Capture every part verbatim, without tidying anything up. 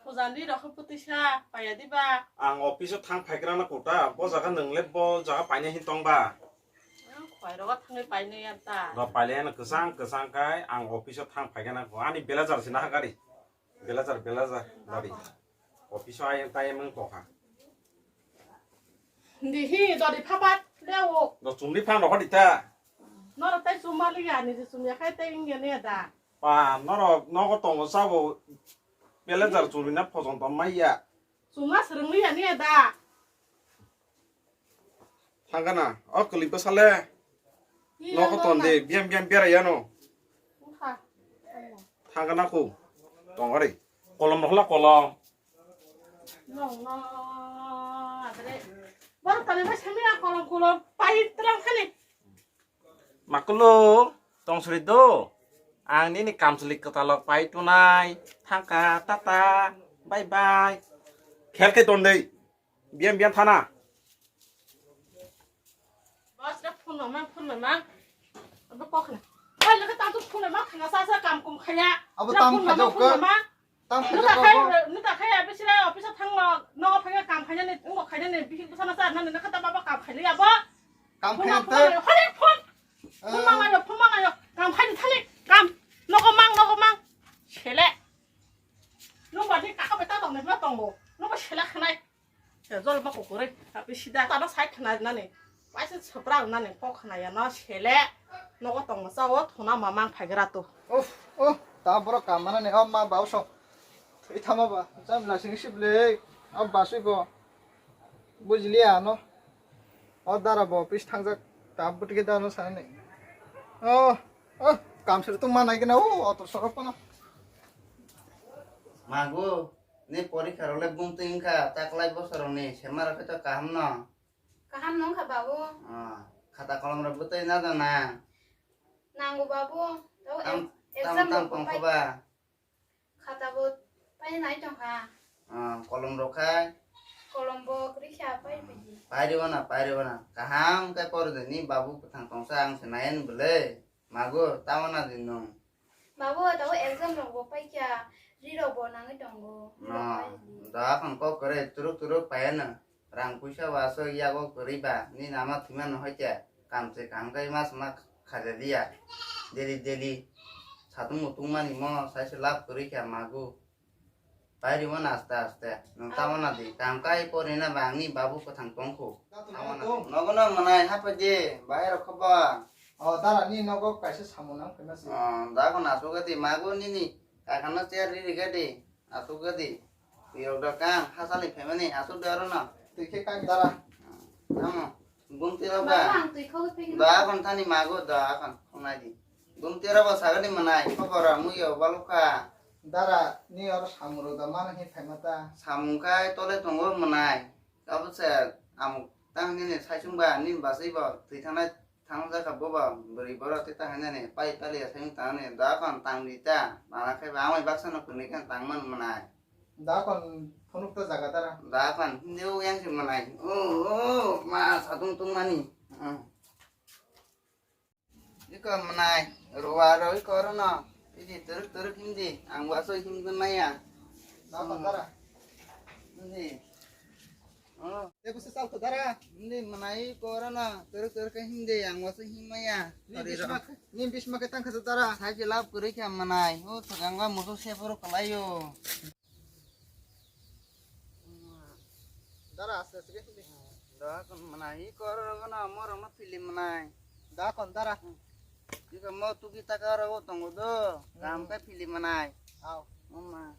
Ujandi rok putisa paya diba. Ang office o thang phaikrana kota, bo jaga nwngle bo jaga paina hin tongba. Khwai rogo thangwi painai ya ta. Bo pailai ano kwchang kwchang kai ang office o thang phaikana ko. Ani belajar sina ha gari. Belajar belajar dari. Office o ayang tayang nang tokha. Dihi dori phapat leo. No chumli phang rokho dita. Noro tai chumali ya ni chumya khai tai ingya ne da. Pa noro nogo tongo sabo. Belajar chumina phojong tong maya. Chuma srwngli ya ne da. Thangana, o kwlwi bwsale. Nogo ton de, biyam biyam berai yano. Thangana ko. Tong ari. Kolom rohla kolom. Nong no, adre. Borok tani bai sami a kolom kolom pai tlang khani. Makulo, tong suri do. Ang nini kamsli kwtalok pai tunai. Thangka, tata, bye bye. Khelke ton dei. Biyam biyam thana. Bas ra phun mama, phun mama. Abo kok na. Bai laka ta tu phun mama khana sa sa kam kum khaya. Abo tam phun mama, phun mama. Tam phun mama. Nuta khai, nuta khai abi sira office thang no, no phai kam khaya ni, ngo khaya ni, bihik bwsana sa na, na kata baba kam khaya abo. Kam phun khaya mama, te. Phun mama, phun mama yo, phun mama yo. Kam khaya thani, kam. Nogo mang, nogo mang. Sele. Nung ba ni kaka beta tong ni ma tongo. Nung ba sele khanai. Jol ma kukuroi, tapi sida tano sai khna nani. Paisa chapra nani kok khna ya no sele. Nogo tong sa o thona mamang phaigra to. Uff, oh, ta borok kam mana ni, oh, ma bau so. Thwi thama ba, jam la sing sip le. Oh, basui bo. Bujiliya no. Oh, dara bo, pis thangjak. Ta butike dano sanani. Oh, oh, kam sir tung manai gina, oh, otor sorok kono. Mago. Ni porikha rok le bumtwi wngkha, taklai bosor rok ni sema rok khe to kaham no? Kaham no wngkha babu. Ah, khata kolom rok bwtwi na da na? Nango babu, tabo tam, tam, exam tam rok bo tong kha pai-, ba? Khata bo pai nai tong kha. Ah, kolom rok khai? Kolom bo kwrwi kha pai bidi. Pai rw na, pai rw na. Kaham khe por de ni babu kwthang tong sa ang se nai ani bwle. Mago, tamo na di nwng? Babu, tabo exam rok bo paikha, ri rok bo nangwi tongo. No, da khon kok kwrwi turuk turuk paiano. Rang puisa bo aswk yago kwrwi ba, nini ama thwimano hoite kam se kaham khe mas ma khaja liya. Daily daily satung mutung mani mo sai se lab kwrwi kha mago. Pai rimo na aste aste. Nwng tamo na di. Kam kai pori na ba ang ni babu kwthang tong kho. Tamo na di. Nogo no mwnai hapai di. Bahai rok kho ba. O, dara ni nogo kaisa samung nang khe na si. O, da ko na suga di. Mago nini. Kakano chair ri ri ga di. Asuga di. Twi rok da kang. Hasal ni phaimani. Asuk da ro no. Twi khe kang dara. Tamo. Bumti rok ba. Babu, ang twi khogwi phegino. Da kon thani mago da kon khongnai di. Bumti rok ba sagani mwnai, khobor ang muiyo balukha. Dara ni oro samung rok da mano hin phaima ta. Samung khai tole tongo mwnai. Abo se amuk tang nini saichung ba nini basai bo twi thangnai thang jakha bo ba bwrwi borok tei ta hainani pai pali ya saimung tangani da kon tang di ta. Mana khai ba amai baksa no kwrwini khe tang man mwnai. Da kon phunuk ta jaga dara. Da kon hindi o yang si mwnai. O, o, ma satung tung mani. Hmm. Iko mwnai, ruwa ro iko oro no. Hindi turuk turuk hindi. Ang waso hindi maya. Da kon dara. Hindi. Oh. Te kusa sal ko dara. Hindi mwnai iko oro no. Turuk turuk hindi. Ang waso hindi maya. Ni bisma, ni bisma ke tang kasa dara. Sai je lab kuri kya mwnai. O thaganga musu se poro kalayo. Dara, aste aste ke hili. Da kon mwnai, i kor rok no, mo rok no pili mwnai. Da kon dara. Iko mo tuki taka rok tongo do. Kam kai pili mwnai. Au. Mama.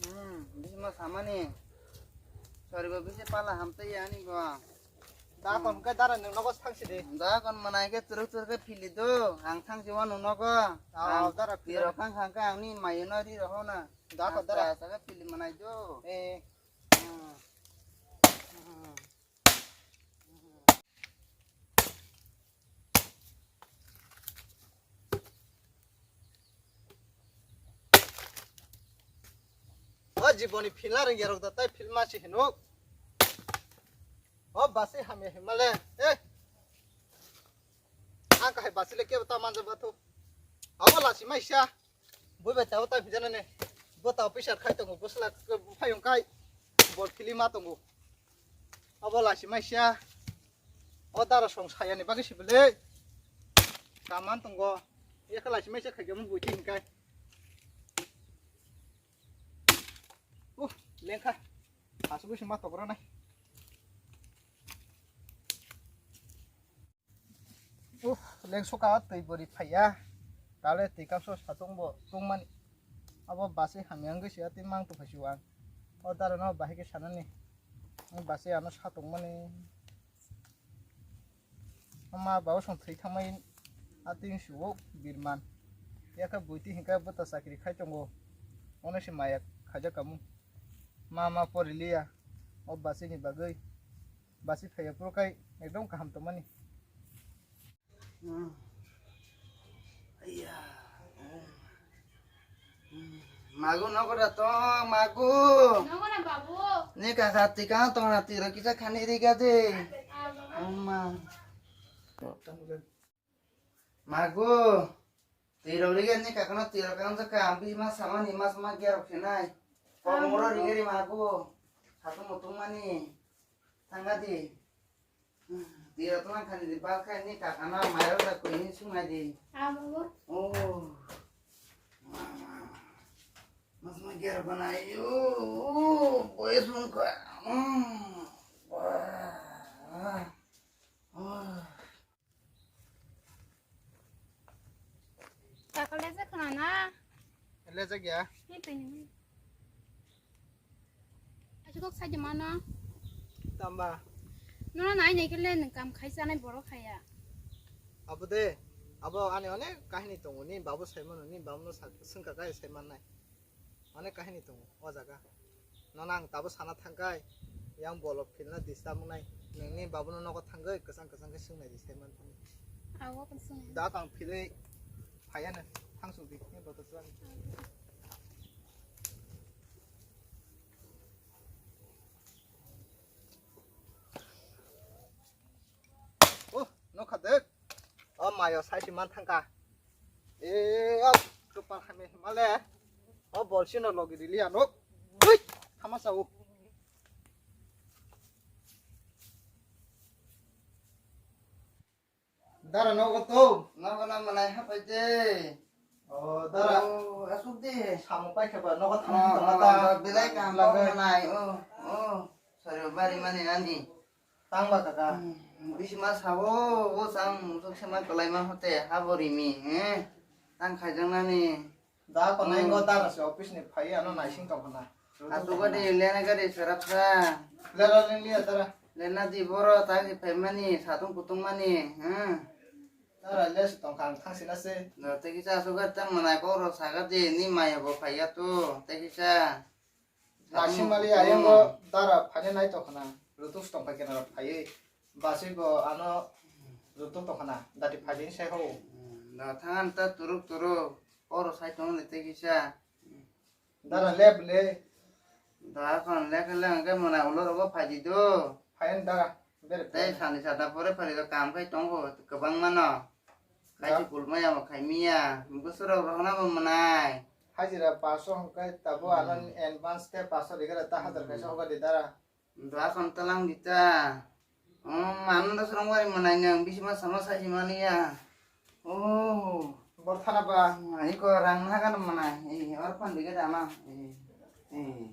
Hmm, bisi mo samani. Sori bo bisi pala hamtai ya ani bo. Da kon ke dara nwng nogo thangsi de. Da kon mwnai ke turuk turuk ke pili do. Ang thangsi wa nwng nogo. Au, au, dara pili. Piro khang khang ke ang ni mayo no ri roho na. Da kon dara. Asa ke pili mwnai do. Eh. Hmm. Hmm. O jiboni philna rwngya rok da tai philma si hino. O basi hamya himale. Eh. Ang kahai basi le kebo ta manja batho. Abo lasi maisa. Bui bai tabo ta phijana ne. Bo ta officer khai tongo, bwsla phai wng kai bol philima tongo. Abo lachi maisa. O dara song sayani bagwi sibele. Kaman tongo. Eka lachi maisa khai gamun buiti hinkai. Uh, lengkha. Asugwi sima tokro nai. Uh, lengsoka twi bwrwi phaiya. Tale twi kapso satung bo tungmani. Abo basi hamya wngwi siya twi mang tongphai siyo ang. O dara no bahai khe sanani. Ang basi ano satungmani. Ama baba song thwi thangmai atwi siyo birman. Yakha buiti hinka bwta chakri khai tongo. Ono se maya khaja kamu. Ma ma poriliya. O basi ni bagwi. Basi phaiya puro kai ekdom kaham tongmani. Hmm. Aiya. Hmm. Magu nogo da tong, magu. Nogo na babu. Ni kaka tika tong na tiro kisa khani riga de. Ah, babu. Amma. Magu. Tiro riga ni kaka no tiro kang jaka ambi mas sama ni mas ma gyaro khenai. Kongro riga ri magu. Satu mutung mani. Tangga di. Tira tulang khani di bal khai ni kakana mayo da koi ni sungai di. Ah, babu. Oh. Mas ma ger banai. Oh, boy sung ka. Mm. Wah. Oh. Kakale je khana na. Ele je gya. Ni pe ni. Achu kok saja mana? Tamba. Nono nai nai kele nung kam khai chanai borok khaya. Abo de, abo ani onek kahini tongo, ni babu sai mano, ni babu no sa-, sengka kai sai mannai. Onek kahini tongo o jaga. Nono ang tabo sana thangkai, yang bolok filna disturb wngnai. Nungni babu no nogo thangwi kwchang kwchang khe swngnai di sai man. Awo khe swngnai. Da tang filwi phaiya no, thangsuk di, ni boto chuan. Oh, nokha dek. O mayo saisi man thangka. E, o kwpal hamya himale. O bolsino logi rili ano. Hui, thama sao. Dara nogo to. Nogo na manai hapai de. O, dara. O, asuk de. Samung paikha ba, nogo thang thang ta. Belai kam lagai. Manai, o, o. Sorry, bari mani ani. Tangba kaka. Hmm, bisi ma sabo, o chang musuk se ma kwlai ma hote, ha bo rimi, eh. Tang khaijak nani. Da ko nai ngo dara se office ni phai ano naising tong khana. Asu gari, lena gari sarap sa. Lera len liya dara. Lena di boro ta ki phai mani, satung kutung mani, hmm. Dara le se tong khang thang sina se. Da te kisa asu gari tang manai ko ro saga di ni maya bo phai ya tu, te kisa. Naising mali ayang bo dara phane nai tong khana. Rutuk tong phai kena phai. Basi bo ano rutuk tong khana. Dati phai din sai ho. Da thangan ta turuk turuk. Oro sai tong le te kisa. Dara lep le. Da kon le le ke mona ulo rogo phai di do. Phai dara. Bere. Tei sani sada pore phari do kam khai tong ho kwbang mano. Kaisa kulmaya bo khaimiya, bwswrok rohorna bo mwnai. Hajira paso hwnkhe tabuk ano advance tei paso rigala ta hajar kaisa hoga di dara. Dua khon talang dita. Oh, mano da srong wari mwnai nang bisi ma sama saji maniya. Oh. Bor thana ba. Iko rang na kan mwnai. Eh, or phone dige dama. Eh. Eh.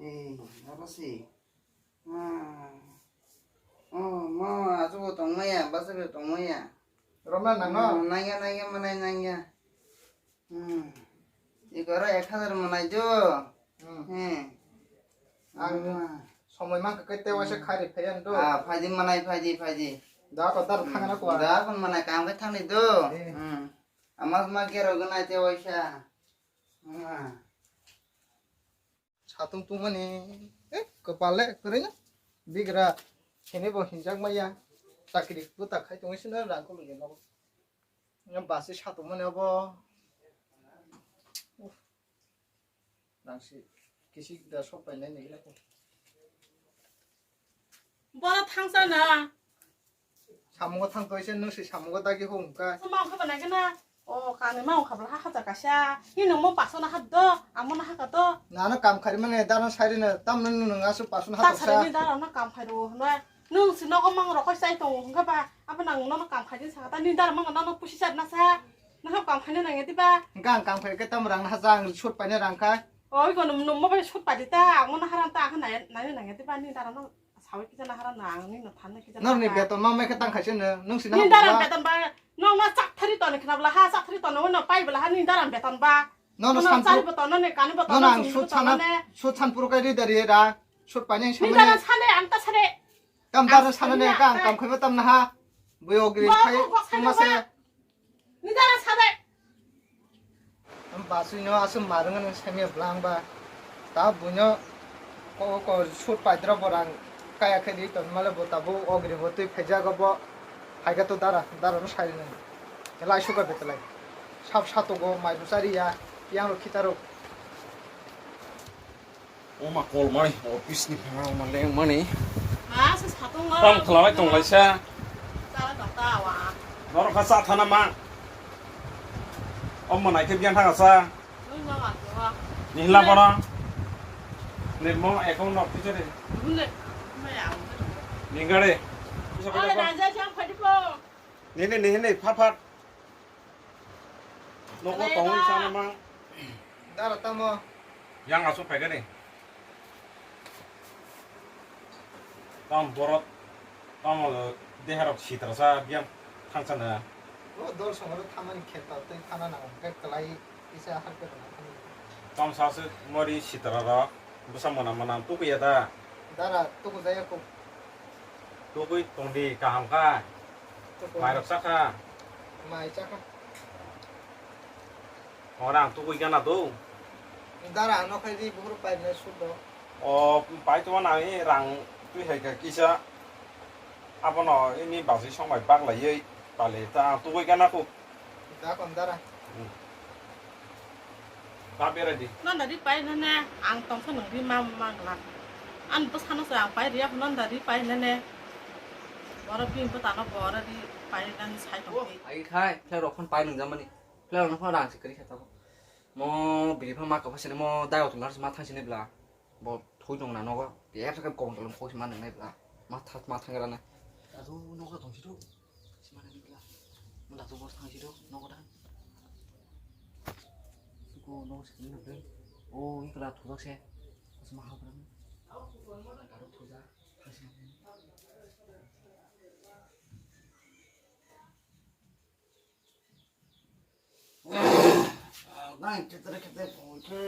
Eh, abo si. Ah. Oh, mo achugo tongmaya, bwswkgo tongmaya. Romna nangno? Hmm, nangya, nangya, manai nangya. Hmm. Igoro ek hajar manai do. Hmm. He. Ang somoi mankha khe tewa se khari phayan do. Ah, phaidi manai, phaidi, phaidi. Da ko dar thangna kwa. Da ko manai kam khe thangni do. Eh. Hmm. Amas ma kero gnai tewa sa. Hmm. Satung tungmani, eh, kwpal le kwrwino bigra hini bo hinjak maya, chakri bwta khai tongwi sino rang kulu geno. Basi satung mani obo. Uff. Nangsi kisik da sok painai ni gila ko. Bora thangsa na. Samungo thang toise nung si samungo dagi hung ka. Sama ko bana gana. O, kanwi ma wngkha bwla ha hajar kaisa. Ni nung mo paso na ha do, amo na ha ka do. Nano kam khari mane dano sairi no, tamno nung asuk paso na ha Ta kaisa. Sari ni dano no kam khari o hwnba. Nung si nogo mang rokoi sai tongo hwnkha ba, abo nang nono kam khari sa ta ni dano mang nono pusi sa na sa. Nono kam khari nang ya diba? Hwnkha ang kam khari khe tam rang na ha jang sut paine rang kha. Oi ko nung nung mo bai sut pai di ta, amo na haram ta ha nai nai nang ya diba ni dano no. Sawi kisa na hara nang, ni no thanna kisa Nor ni na. Beton ma mai khe tang khaise no, nung si na Ni ha daran bwla. Beton ba, nong na chak thari ton ni khna bwla ha, chak thari ton no pai bwla ha, ni daran beton ba. No, no, Nong san chari pur-, beton no, ni kani beton no, no, ang sung sut beton sana, no ne. Sut san pur kai ri dari ra, sut pani Ni sani. Daran sane, ang ta sane. Tam daran Ang sana ne, sani ka ang ta. Kam khaiba tam na ha. Bui ogri Bo khai, ko ko tuma sani se. Ba. Ni dara sabai. Basui no aswk marwng nang saimya bwlang ba. Ta buino ko ko sut paidra borang kaya khe di ton male bo tabu ogri bo twi phaijago bo. Phaiga to dara, dara no sai nang. Lai suka betlai. Sap satogo mai buchari ya. Yang ro khitaro. Oma call mani, office ni phema oma leng mani. Ma, se satung Tam khlai tong lai sa. Tara tong ta wa. Noro kha sa thana ma. Oma nai khe biang thang sa. Nung ma ma ko. Ni hla bono. Ni mo account no pisa de. Bune. Ma ya. Ni gare. Pisa pisa. Ora dan ja jam phadi po. Ni ni ni ni phat phat. Nogo tongwi sana mang. Dara tamo. Yang asuk phaikani. Tam borok tamo deharok sitrasa biang thangsana. O dol songoro thamani kheto tei thana nango khe kwlai isa harpe rwna thani. Tam sasuk mori sitrarok bwsa mwnam mwnam tukuya da. Dara tuku jaya kuk. Tugui tongdi kaham kha. Tugui. Mairok chakha. Mai chakha. O rang tugui gana do. Dara ano khai di buhur pai na sud do. O pai to na e rang twi hai ka kisa. Abono ini basi song bai bak lai ei pale ta tugui gana ko. Da kon dara. Hmm. Ba berai di. Non da ri pai nane ang tongsa nang ri ma ma glan. An bwsano se ang pai ri ya non da ri pai nane. Boro bini bwtano boro ri pai nang sai tong. Ai khai, khe rok phon pai nang jamani. Khe rok phon rang se kri khe tabo. Mo biri phon ma ka phasini mo dai otong lar ma thang sini bla. Bo thui tong na nogo. Yak sak kong tolong khoi ma nang nai bla. Ma tha ma thang ra na. Adu nogo tong situ. Sima nang bla. Mo da tu bos thang situ nogo da. Ko nogo sini na bla. O ikla thujak se. Sima ha bla. Adu thuja. Thang sini. Nang ketre ketre pungke.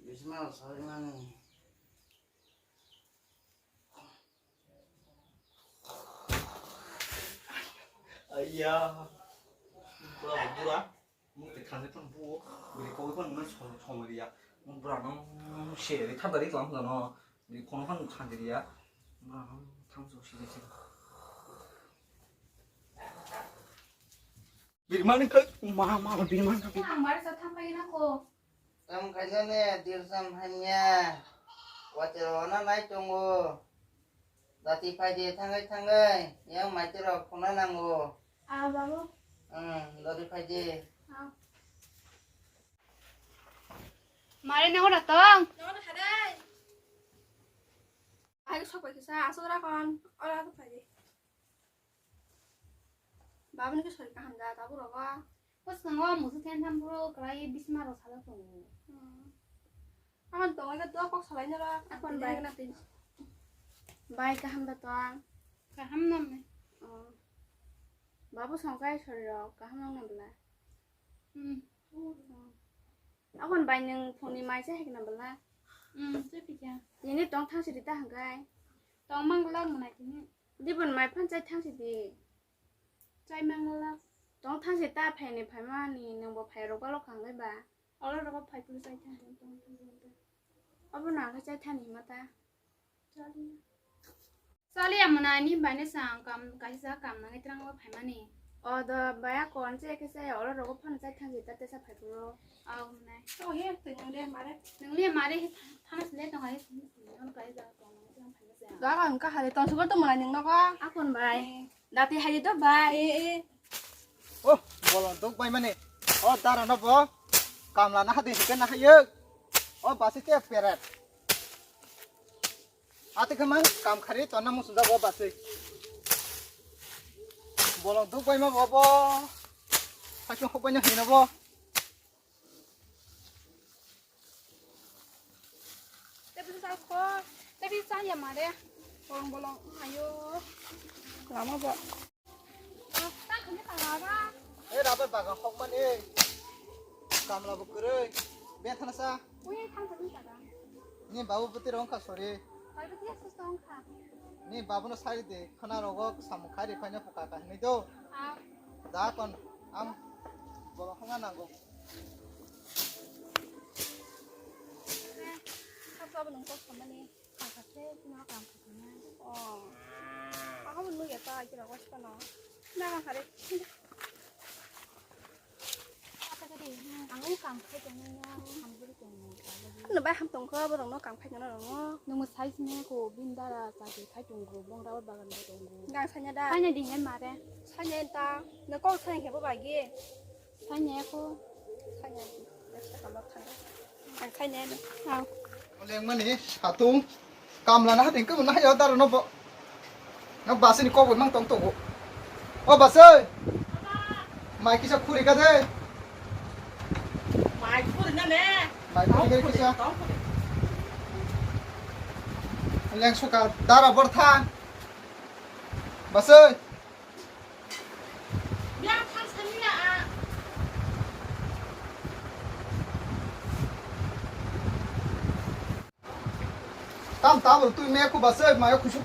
Bisma sari mani. Ayah. Bura, bura. Mung twi khanjak phano buo, bini kogwi phano nung song-, songwi riya. Mung bwrano se ri thanda ri tong phano, bini kono phano khanjak riya. Bwrano thamso sijak se. Bini mani khe, ma, ma, bini mani khe. Ang bari sa thampai na ko. Tam kaisa ne dirsam hanya. Wacha wana nai tongo. Dati phaidi thangwi thangwi, yang maitwi rok khuna nango. Ah, babu. Hmm, dati phaidi. Ah. Mare nango da tong? Nango da khadai. Hai sok bai kisa, asuk rakon, ora tu phaidi. Babu ni ke sori kaham da, tabu rogo. Bwskango musu then tham phuru kwlai bisma rok sala tongo. Hmm. Ang tongwi khe dua kok salai nala. Akon bai. Bai kaham da tong. Kaham nam ne. Oh. Babu songkai sori rok kaham nang na bla. Hmm. Oh. Akon bai nung phone ni mai se hek na bla. Hmm, se pija. Tini tong thang siri ta hangkai. Tong mang lak mwnai tini. Dibon mai phan chai thang sidi. Chai mang lak. Tong thang si ta phai ni phai mani nung bo phai rok balo kang bai ba. Olo rogo phai phuru chai thang tong thang tong tong. Obo no ang khe chai thani hima ta. Chali. Chali ya mwnai ni bai ne sa ang kam kaisa kam nang itrang o phai mani. O do baya kon che khe chai olo rogo phano chai thang si ta tesa phai phuru. Au mwnai. O he twi nung le mare. Nung le mare he thana sile tong ai. Nung kaisa tong nang itrang phai. Dagan ka hari tong sugar to manai ning nogo. Akon bai. Dati hari to bai. Eh, eh. Oh, bolong duk bai mani. Oh, dara no bo. Kamla na hadi hike na hayo. Oh, basi te peret. Ati khe mang kam khari tonna muchungjak o basi. Bolong duk bai ma bo bo. Sakhe hok bai no hino bo. Tebi sa ko, tebi sa ya mare. Bolong bolong ayo. Lama bo. Ei, rubber bagan hokmani. Kamla bo kwrwi. Bethana sa. Ni babu bwtwi rong kha sori. Ni babu no sari de. Khana rogo samung khai ri phaina puka ka hinwi do. Da kon am bolo hwnga nango. Kha sabo nung kok samani. Kha kha khe no kam kha kha na. Oh. Ako mo nung ya ta kira ko sita no. Na ka kare. Ang kam khe tong no, ham buri tong no. No bai ham tong kho, borok no kam khai tong no. Nung mo sai sine ko bindara chakri khai tong go, bong rabar bagan bai tong go. Gang sanya da. Sanya di hen mare. Sanya ta. No kok sanya khe bo bai ge. Sanya ko. Sanya. Ang khainai no. Ang. Lengmani satung. Kamla na hating kebo na hayo daro no bo. Na basi ni kok mang tong tongo. O basi. Mai kisa khuri ka de. Mai khuri na ne. Mai khuri ka kisa. Leng suka dara bor tha. Basi. Tam tabul twi me ku basi mayo kusuk.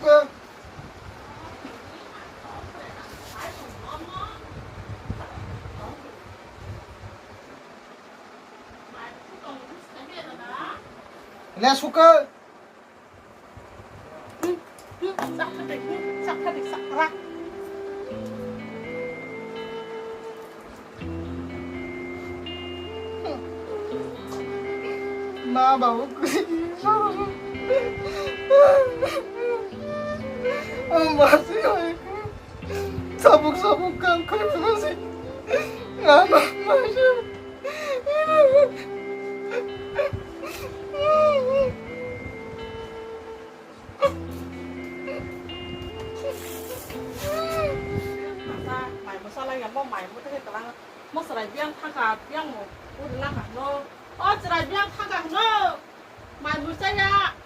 Le suka. Ma babu. Ang masih. Sabuk sabuk kam khaimano se. Ano maisa. Mai mwsala ya mo mai mwtai kalang. Mo chwrai biyang thangkha, biyang mo uri langkha hwno. O chwrai biyang thangkha hwno. Mai mwchaya.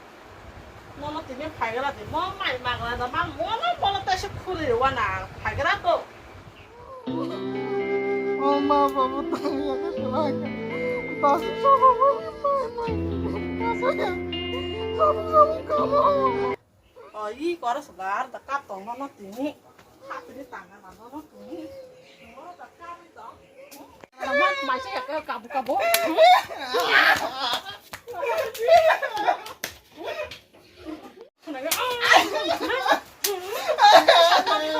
Mono tini phaigra di, mo mai magra da, ma mono mono ta se khuri wana phaigra to. O ma babu tang ya ke kelak. Basu babu mai mai. Basu ya. Babu babu kamu. O, i koro sugar da kap tong no no tini. Kap tini tanga na no no tini. Mo da kap tong. Mai se ya ke kabu kabu.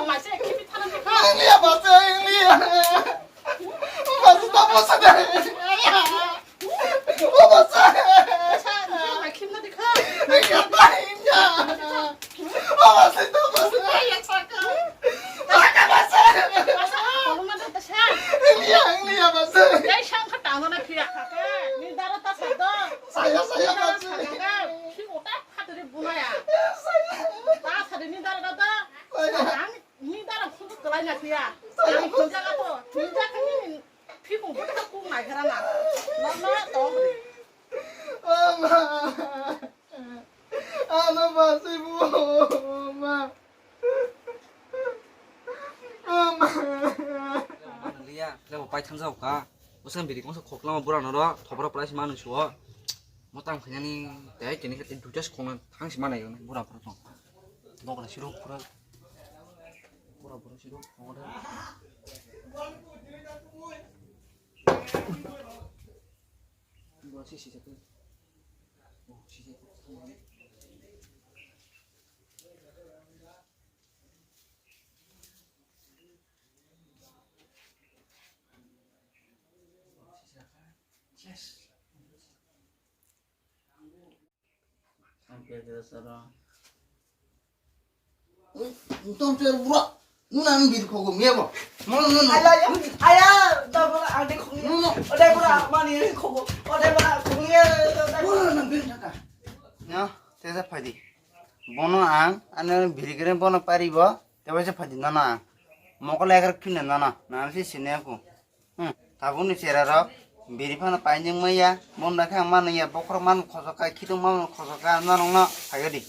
Mai se kimi thana. Ang liya ba se ang liya. Basu ta basu da. O basa. Sa, sa, khimna dikha. Nang ya ta hinja. O basa ta basa. Ay, ya, saka. Saka basa. Basa, koloma da ta sa. India, India basa. Dai sang kha tang na phiya. Ni dara ta sa do. Saya, saya basa. Khi ota phatri bunaya. Ta sa ni dara da. Saya. Ni dara khunju kwlai na phiya. Ang khunja ka to. Ni ja ka ni phikung bwtha kung nai khara na. Na na to. Ama. Ano ba si bu ma. Ama. Liya, le bo pai thangjao ka. Bwswk biri kongsa khok lama bura no ro, thopra price manu suo. Motang khainani tei kini khe duita se khokna thang si manai bura bura tong. Bokra siro pura. Pura pura siro pura. Dua sisi satu. Oh, sisi satu. Yes. Sampai ke sana. Tom ser bro. Nuna ang bir khogo mebo. Mo no no. Aya, aya, da bora ade khungi. No no. Ode bora mani khogo. Ode bora khungi. Bora na bir thaka. No, tesa phadi. Bono ang ano bir gere bono paribo. Tesa phadi no no ang. Mokol egar khina no no. Na si sine aku. Hmm, tabukni cherarok biri phano painjak maya, mon dakhe ang mano ya, bokhorok mano khochokha, khitung mano khochokha, norokno phaiyo di.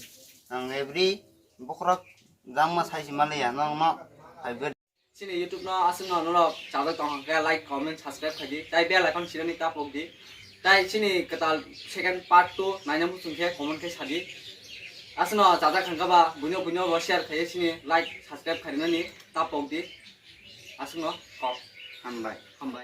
Ang every bokhorok jangma saisi manliya, norokno phaiyo di. Chini YouTube no aswkno norok chajak tong khe like, comment, subscribe khaidi, tai bell icon sinani tapok di. Tai chini kwtal second part two naina muchung khe comment khe sadi. Aswkno chajak thangkha ba buino buino bo share khaidi, chini like, subscribe khainani tapok di. Aswkno kok. Hambai. Hambai.